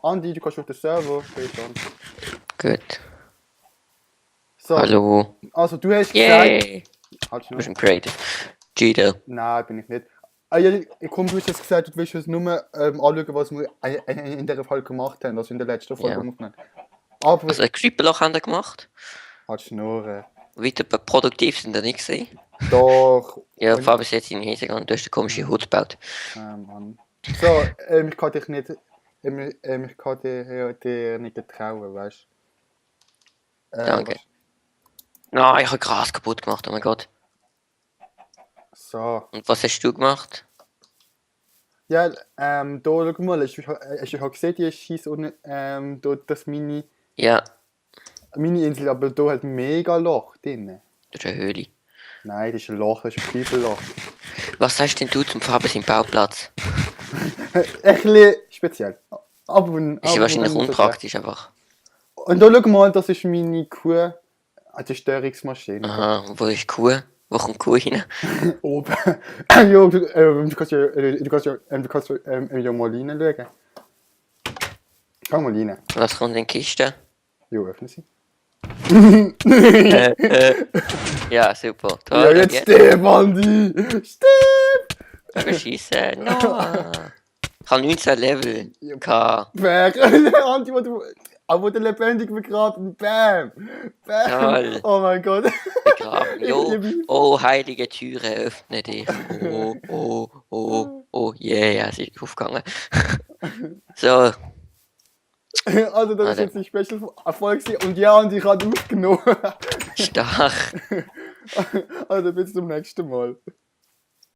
Andi, du kannst auf den Server. Gut. So, Hallo. also du hast gesagt... Yay! Halt Du bist schon. ein Creator. Cheater. Nein, bin ich nicht. Ah, ja, komm, du hast jetzt gesagt, du willst jetzt nur anschauen, was wir in der Folge gemacht haben, also in der letzten Folge Ja. aufgenommen. Aber... Also ein Creeperloch haben wir gemacht. Halt Schnurren. Weiter produktiv sind wir nicht gesehen. Doch. Ja, Und- Fabi setzt ihn hier an, du hast eine komische Hut gebaut. Mann. So, ich kann dich nicht... ich kann dir nicht trauen, weißt du? Danke. Nein, ich habe Gras kaputt gemacht, oh mein Gott. So. Und was hast du gemacht? Ja, da, schau mal, ich habe gesehen, die schießt unten, da, das Ja, Mini-Insel, aber da hat mega Loch drin. das ist eine Höhle. Nein, das ist ein Loch, das ist ein Fieberloch. Was sagst denn du zum Fabi seinem Bauplatz? Ein bisschen speziell. Ist ja wahrscheinlich unpraktisch einfach. Und da schau mal, das ist meine Kuh, eine Zerstörungsmaschine. Aha, wo ist die Kuh? Wo kommt die Kuh hin? Oben. Ja, du kannst ja mal reinschauen. Komm mal rein. Was kommt in die Kiste? Ja, öffne sie. Ja, super. Ja, Toll, jetzt stirb, Andi! Stirb! Schießen. No. Ich habe 19 Level. K. Berg! Andi, wo der lebendig begraben. Bam! Bam! Toll. Oh mein Gott! Begraben. Jo. Oh, heilige Türe, öffne dich. Oh, oh, oh, oh. Yeah, es ist aufgegangen. So. Also, das ist jetzt die Special-Erfolg und ja, Andi hat aufgenommen. Stark. Also, bis zum nächsten Mal.